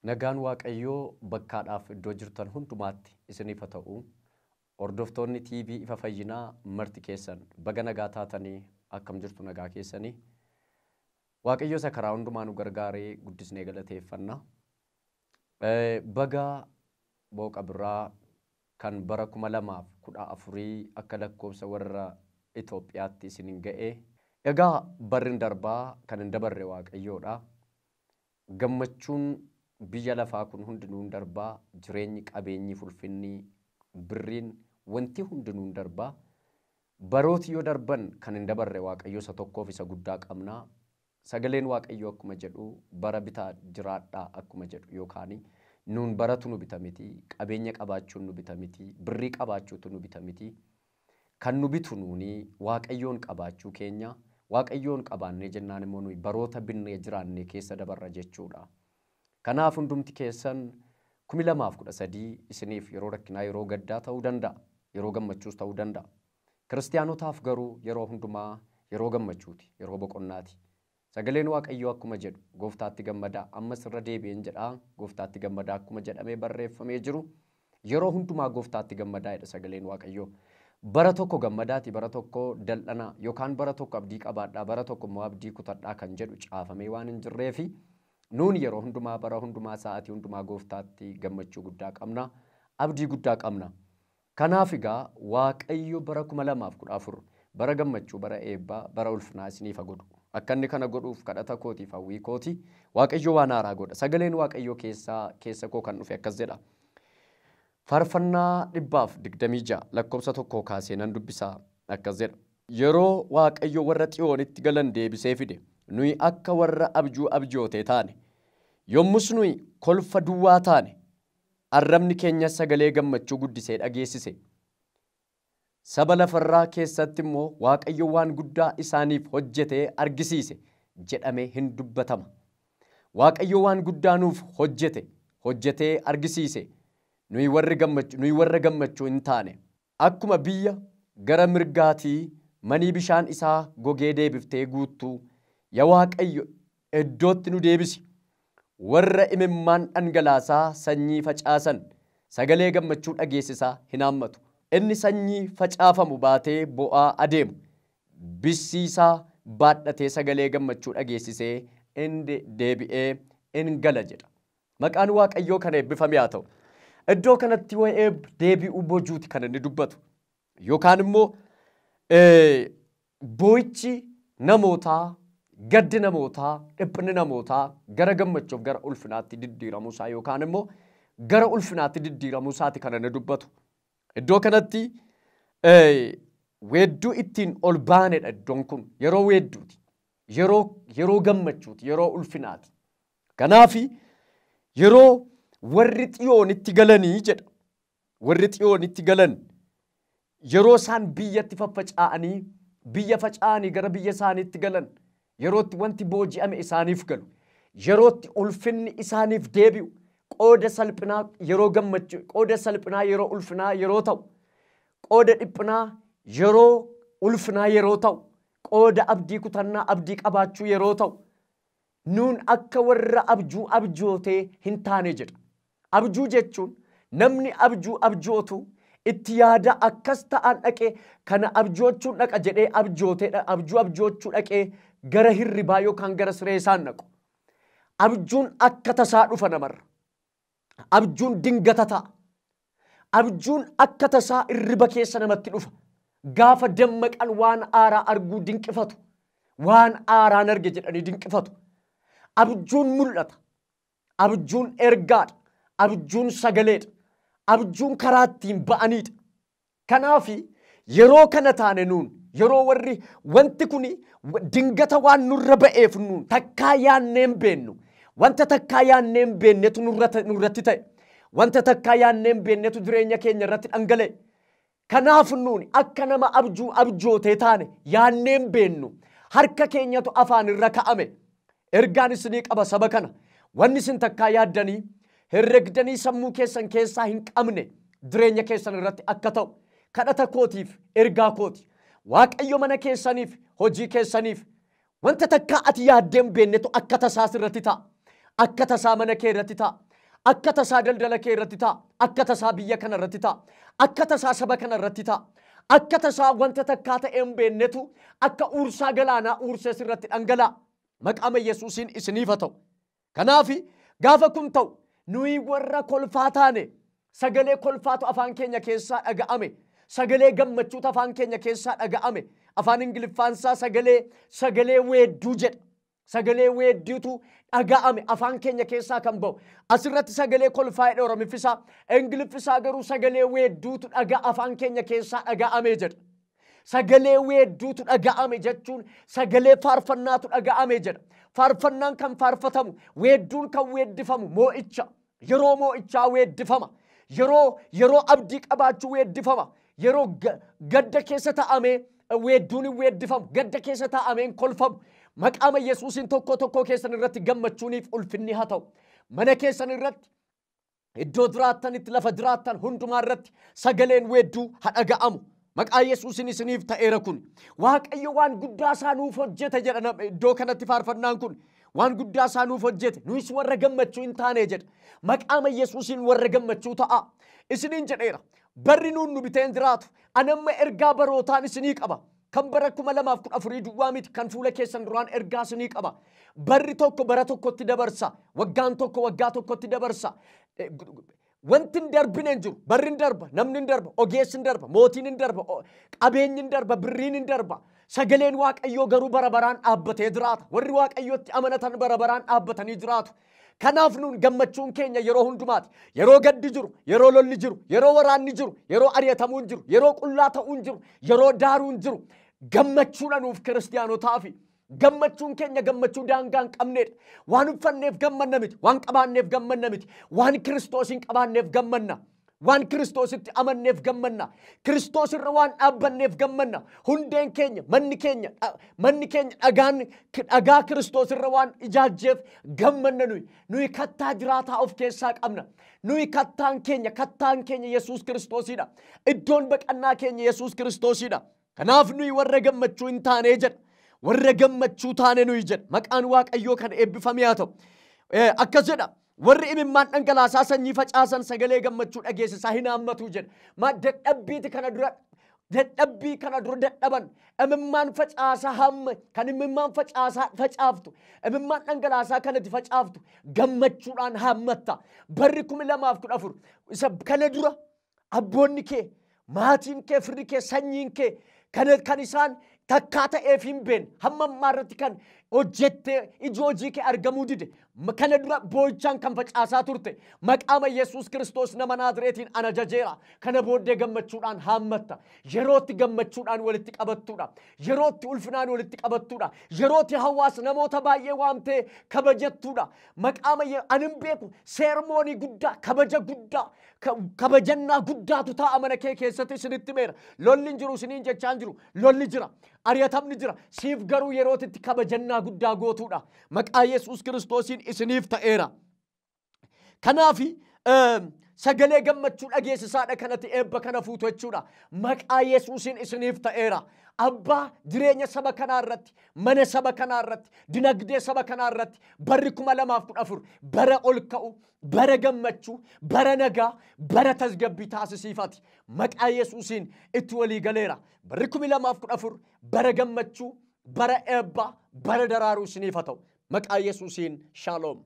Nagaan Waaqayyoo bakkaadhaaf iddoo jirtan hundumaatti isiniif haa ta'u. Hordoftoonni TV Ifa Fayyinaa marti keessan baga nagaa taatanii akkam jirtu nagaa keessanii. Waaqayyo isa karaa hundumaa nu gargaaree guddisnee galateeffanna. Baga booqa biraa kan bara 2014 akka lakkoofsa warra Itoophiyaatti isiniin ga'e. Egaa barri hin darbaa kan hin dabarre Waaqayyoodha. Gammachuun biyya lafaa kun hundinuu hin darbaa, jireenyi, qabeenyi, fulfinni, birriin wanti hundinuu hin darbaa. Barooti yoo darban kan hin dabarre Waaqayyo isa tokkoof isa guddaa qabna. Sagaleen Waaqayyoo akkuma jedhu bara bitaa jiraadhaa akkuma jedhu yookaan nuun baratu nu bita miti, qabeenya qabaachuun nu bita miti, birrii qabaachuutu nu bita miti. Kan nu bitu nuuni Waaqayyoon qabaachuu keenya, Waaqayyoon qabaannee jennaan immoo nuyi baroota binnee jiraannee keessa dabarra jechuudha. Kanaaf hundumti keessan 2013 isiniif yeroo rakkinaa yeroo gaddaa ta'uu danda'a, yeroo gammachuus ta'uu danda'a. Kiristaanotaaf garuu yeroo hundumaa yeroo gammachuuti, yeroo boqonnaati. Sagaleen Waaqayyoo akkuma jedhu gooftaatti gammadaa, ammas irra deebi'een jedhaa gooftaatti gammadaa akkuma jedhamee barreeffamee jiru yeroo hundumaa gooftaatti gammadaa jedha sagaleen Waaqayyoo. Bara tokko gammadaati, bara tokko dal'anaa yookaan bara tokko abdii qabaadhaa, bara tokko immoo abdii kutadhaa kan jedhu caafamee waan hin jirreefi nuun yeroo hundumaa bara hundumaa sa'aatii hundumaa gooftaatti gammachuu guddaa qabna, abdii guddaa qabna. Kanaaf egaa Waaqayyo bara 2014 bara gammachuu, bara eebbaa, bara ulfinaa isiniif haa godhu. Akka inni kana godhuuf kadhata kootiif hawwii kooti. Waaqayyo waan haaraa godha. Sagaleen Waaqayyoo keessa koo kan dhufe akkas jedha. Faarfannaa 126 lakkoofsa 1 kaasee nan dubbisaa akkas jedha. Yeroo Waaqayyo warra Xiyoonitti galan deebisee fide, nuyi akka warra abjuu abjootee taane, yommus nuyi kolfa duwwaa taane, arrabni keenya sagalee gammachuu guddisee dhageessise. Saba lafarraa keessatti immoo Waaqayyo waan guddaa isaaniif hojjetee argisiise jedhamee hin dubbatama. Waaqayyo waan guddaa nuuf hojjetee argisiise. Nuyi warra gammachuu hin taane. Akkuma biyya gara mirgaatii manii bishaan isaa gogee deebiftee guuttuu, yaa Waaqayyo iddootti nu deebisi. Warra imimmaan dhangalaasaa sanyii facaasan sagalee gammachuu dhageessisaa hin haammatu. Inni sanyii facaafamu baatee bo'aa adeemu, bissiisaa baadhatee sagalee gammachuu dhageessisee inni deebi'ee in gala jedha. Maqaan Waaqayyoo kana eebbifame haa ta'u. Iddoo kanatti waa'ee deebi'uu bojuuti kan inni dubbatu. Yookaan immoo boo'ichi namootaa, gaddi namootaa, dhiphinni namootaa gara gammachuuf gara ulfinaatti diddiiramuu isaa yookaan immoo gara ulfinaatti diddiiramuu isaati kan inni dubbatu. Iddoo kanatti weedduu ittiin ol baanedha iddoon kun. Yeroo weedduuti, yeroo gammachuuti, yeroo ulfinaati. Kanaaf yeroo warri Xiyoonitti galanii jedha. Warri Xiyoonitti galan yeroo isaan biyyatti faffaca'anii, biyya faca'anii gara biyya isaaniitti galan, yerootti wanti booji'ame isaaniif galu, yerootti ulfinni isaaniif deebi'u, qooda salphinaa yeroo gammachuu, qooda salphinaa yeroo ulfinaa yeroo ta'u, qooda dhiphinaa yeroo ulfinaa yeroo ta'u, qooda abdii kutannaa abdii qabaachuu yeroo ta'u, nuun akka warra abjuu abjootee hin taane jedha. Abjuu jechuun namni abjuu abjootu itti yaada akkas ta'an dhaqee kana abjoochuun dhaqa jedhee abjootee abjuu abjoochuu dhaqee gara hirribaa yookaan gara siree isaan dhaqu. Abjuun akka tasaa dhufa namarra. Abjuun dingata ta'a. Abjuun akka tasaa hirriba keessa namatti dhufa. Gaafa dammaqan waan aaraa arguu dinqifatu. Waan aaraan arge jedhanii dinqifatu. Abjuun mul'ata. Abjuun ergaadha. Abjuun sagaleedha. Abjuun karaa ittiin ba'aniidha. Kanaaf yeroo kana taane nuun yeroo warri wanti kuni dingata waan nurra ba'eef nuun takkaa yaannee hin beennu. Wanta takkaa yaannee hin beennetu nurratti ta'e. Wanta takkaa yaannee hin beennetu jireenya keenya irratti dhangala'e. Kanaaf nuun akka nama abjuu abjootee taane yaannee hin beennu. Harka keenyatu afaan irra ka'ame. Ergaan isinii qaba saba kana. Wanni isin takkaa yaaddanii herregdanii sammuu keessan keessaa hin qabne jireenya keessan irratti akka ta'u kadhata kootiif ergaa kooti. Waaqayyo mana keessaniif hojii keessaniif wanta takkaa ati yaaddee hin beennetu akka tasaa sirratti ta'a. Akka tasaa mana kee irratti ta'a. Akka tasaa daldala kee irratti ta'a. Akka tasaa biyya kana irratti ta'a. Akka tasaa saba kana irratti ta'a. Akka tasaa wanta takkaa ta'e hin beeknetu akka uursaa galaanaa uursee sirratti dhangala'a. Maqaama Yesuusiin isiniif haa ta'u. Kanaaf gaafa kun ta'u nuyi warra kolfaa taane sagalee kolfaatu afaan keenya keessaa dhaga'ame. Sagalee gammachuutu afaan keenya keessaa dhaga'ame. Afaan Ingiliffaansaa sagalee weedduu jedha. Sagalee weedduutu dhaga'ame afaan keenya keessaa kan ba'u. Asirratti sagalee kolfaa jedha Oromiffisaa. Ingiliffisaa garuu sagalee weedduutu afaan keenya keessaa dhaga'ame jedha. Sagalee weedduutu dhaga'ame jechuun sagalee faarfannaatu dhaga'ame jedha. Faarfannaan kan faarfatamu, weedduun kan weeddifamu moo'icha. Yeroo moo'ichaa weeddifama. Yeroo abdii qabaachuu weeddifama. Yeroo gadda keessa taa'amee weedduun hin weeddifamu. Gadda keessa taa'amee hin kolfamu. Maqaama Yesuusiin tokko tokko keessan irratti gammachuuniif ulfinni haa ta'u. Mana keessan irratti, iddoo jiraattanitti, lafa jiraattan hundumaa irratti sagaleen weedduu haa dhaga'amu. Maqaa Yesuusiin isiniif ta'eera kun. Waaqayyo waan guddaa isaa nuuf hojjete jedha iddoo kanatti faarfannaan kun. Waan guddaa isaa nuuf hojjete. Nuyis warra gammachuu hin taane jedha. Maqaama Yesuusiin warra gammachuu ta'a. Isiniin jedheera. Barri nuun nu biteen jiraatu. Anamma ergaa barootaan isinii qaba. Kan bara 2014 duwwaa miti kan fuula keessan duraan ergaa isinii qaba. Barri tokko bara tokkotti dabarsa. Waggaan tokko waggaa tokkotti dabarsa. Wanti hin darbine hin jiru. Barri hin darba, namni hin darba, ogeessi hin darba, mootiin hin darba, qabeenyi hin darba, birriin hin darba. Sagaleen Waaqayyoo garuu bara baraan dhaabbatee jiraata. Warri Waaqayyootti amanatan bara baraan dhaabbatanii jiraatu. Kanaaf nuun gammachuun keenya yeroo hundumaati. Yeroo gaddi jiru, yeroo lolli jiru, yeroo waraanni jiru, yeroo ari'atamuun jiru, yeroo qullaa ta'uun jiru, yeroo daaruun jiru. Gammachuudha nuuf kiristiyaanotaafi. Gammachuun keenya gammachuu daangaa hin qabneedha. Waan uffanneef gammanna miti, waan qabaanneef gammanna miti, waan Kiristoos hin qabaanneef gammanna. Waan Kiristoositti amanneef gammanna. Kiristoos irra waan dhaabbanneef gammanna. Hundeen keenya, manni keenya, dhagaan dhagaa Kiristoos irra waan ijaajjeef gammanna nuyi. Nuyi kattaa jiraataa of keessaa qabna. Nuyi kattaan keenya Yesuus Kiristoosidha. Iddoon baqannaa keenya Yesuus Kiristoosidha. Kanaaf nuyi warra gammachuu hin taane jedha. Warra gammachuu taane nuyi jedha. Maqaan Waaqayyoo kan eebbifame haa ta'u. Akkas jedha. Warri imimmaan dhangalaasaa sanyii facaasan sagalee gammachuu dhageessisaa hin haammatu jedha. Ma dadhabbiiti kana dura dadhabbii kana dura dadhaban imimmaan facaasaa hamma kan imimmaan facaasaa facaaftu imimmaan dhangalaasaa kanatti facaaftu gammachuudhaan haammatta. Barri 2014 isa kana dura abboonni kee, maatiin kee, firri kee, sanyiin kee kan isaan takkaa ta'eef hin beekne hamma ammaa irratti kan hojjettee iji hojii kee argamuu dide kana dura boo'ichaan kan facaasaa turte maqaama Yesuus Kiristoos nama Naazireetiin ana jajeera. Kana booddee gammachuudhaan haammatta. Yerootti gammachuudhaan walitti qabattuudha. Yerootti ulfinaan walitti qabattuudha. Yerootti hawaasa namoota baay'ee waamtee kabajattuudha. Maqaama ani hin beeku seermoonii guddaa, kabaja guddaa, kabajannaa guddaatu taa'a mana kee keessatti isinitti meera. Lolli hin jiru isiniin jechaa hin jiru. Lolli jira. Ari'atamni jira. Siif garuu yerootti kabajannaa guddaa gootuudha. Maqaa Yesuus Kiristoosiin isiniif ta'eera. Kanaaf sagalee gammachuu dhageessisaadha kanatti eebba kana fuutu jechuudha. Maqaa Yesuusiin isiniif ta'eera. Abbaa jireenya saba kanaa irratti, mana saba kanaa irratti, dinagdee saba kanaa irratti barri 2014 bara ol ka'u, bara gammachuu, bara nagaa, bara tasgabbii taasisiifati. Maqaa Yesuusiin itti walii galeera. Barri 2014 bara gammachuu, bara eebbaa, bara daraaruu isiniif haa ta'u. Maqaa Yesuusiin shaaloom.